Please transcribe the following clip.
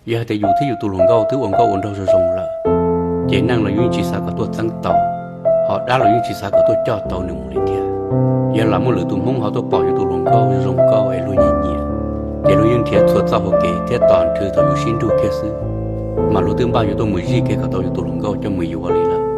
Yog hais tias yus thiab yus tus hluas nkauj twb ua nkauj ua nraug zoo zoo lawm, ces neeg los yeej tsis xav kom tuaj txeeb tau, ho dab los yeej tsis xav kom tuaj coj tau nws mus li thiab. Yog lam muaj lwm tus hmoob ho tuaj pom yus tus hluas nkauj zoo zoo nkauj es luag nyiam nyiam, ces luag yeej nrhiav txhua txoj hauv kev thiab tos nrhw thaum yus sib nrug kiag xwb, mas luag twb npaj yuav tuaj mus zij kiag kom tau yus tus hluas nkauj coj mus yuav li lawm.